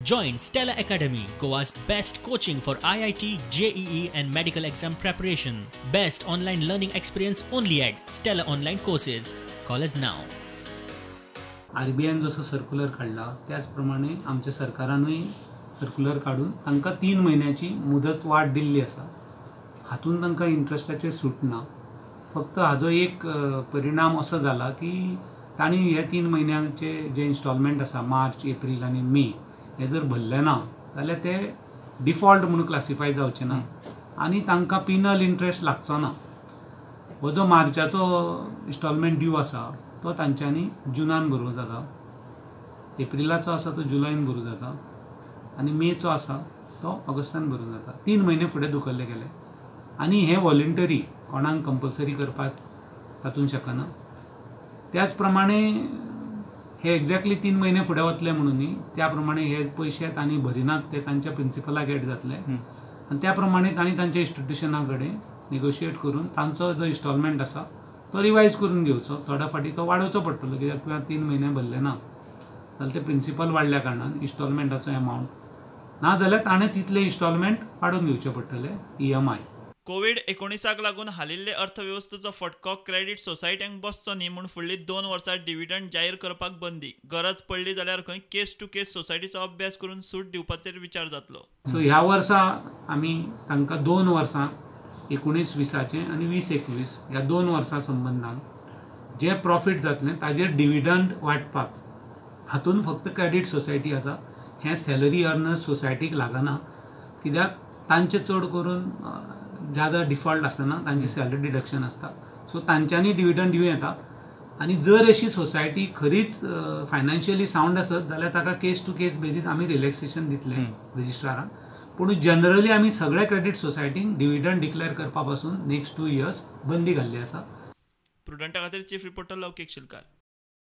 Join Stella Academy, Goa's best coaching for IIT, JEE and medical exam preparation. Best online learning experience only at Stella Online Courses. Call us now. आरबीआयन जसो circular काडला त्याच प्रमाणे आमच्या सरकारानूय circular काडून तांकां 3 म्हयन्याची मुदत वाड दिल्ली आसा. हातून तांकां इंट्रस्टाचेर सूट ना. फक्त हाजो एक परिणाम असो जाला की तांणी हे 3 म्हयन्यांचे जे इन्स्टॉलमेंट आसा मार्च, एप्रील आनी मे हे जर भरले ना जाल्यार ते डिफॉल्ट म्हणून क्लासिफाय जावचे ना आनी तांकां पिनल इंट्रस्ट लागचो ना. हो जो मार्चाचो इन्स्टॉलमेंट ड्यू आसा तो तांच्यांनी जुनान भरूंक जाता, एप्रिलाचो आसा तो जुलयान भरूंक जाता आनी मेचो आसा तो ऑगस्टान भरूंक जाता. 3 म्हयने फुडें धुकल्ले गेले आनी हे वॉलंटरी, कोणाक कंपल्सरी करपाक तातूंत शकना. त्याच प्रमाणे हे एक्झॅक्टली 3 म्हयने फुडें वतले म्हणून न्ही, त्या प्रमाणे हे पयशे तांणी भरिनात ते तांच्या प्रिंसिपलाक एड जातले आनी त्या प्रमाणे तांणी तांच्या इन्स्टिट्युशना कडेन नेगोशिएट करून तांचो जो इन्स्टॉलमेंट आसा तो रिवायज करून घेवचो. थोड्या फाटीं तो वाडोवचो पडटलो कित्याक तुवें 3 म्हयने भरले ना जाल्यार ते प्रिंसिपल वाडल्या कारणान इन्स्टॉलमेंटाचो एमावंट ना जाल्यार ताणें तितले इन्स्टॉलमेंट वाडोवन घेवचे पडटले EMI. कोवीड-19 लागून हालिल्ले अर्थवेवस्थेचो फटको क्रेडीट सोसायट्यांक बसचो न्ही म्हूण फुडली 2 वर्सां डिव्हिडंड जाहीर करपाक बंदी. गरज पडली जाल्यार खंय केस टू केस सोसायटीचो अभ्यास करून सूट दिवपाचेर विचार जातलो. सो ह्या वर्सा आमी तांकां 2 वर्सां 19-20 आनी 20-21 ह्या 2 वर्सां संबंदान जे प्रॉफीट जातलें ताजेर डिव्हिडंड वांटपाक, हातून फक्त क्रेडीट सोसायटी आसा, हें सॅलरी अर्नर्स सोसायटीक लागना कित्याक तांचे चड करून ज्यादा डिफॉल्ट आसना, तांची सॅलरी डिडक्शन आसता. सो तांच्यांनी डिविडंड दिवं येता आनी जर अशी सोसायटी खरीच फायनान्शियली सावंड आसत जाल्यार ताका केस टू केस बेजीस आमी रिलॅक्सेशन दितले रजिस्ट्रारान. पूण जनरली आमी सगळ्या क्रेडीट सोसायटींक डिविडंड डिक्लेअर करपा पासून नेक्स्ट 2 इयर्स बंदी घाल्ली आसा. प्रुडंटा खातीर चीफ रिपोर्टर लौकीक शिलकार.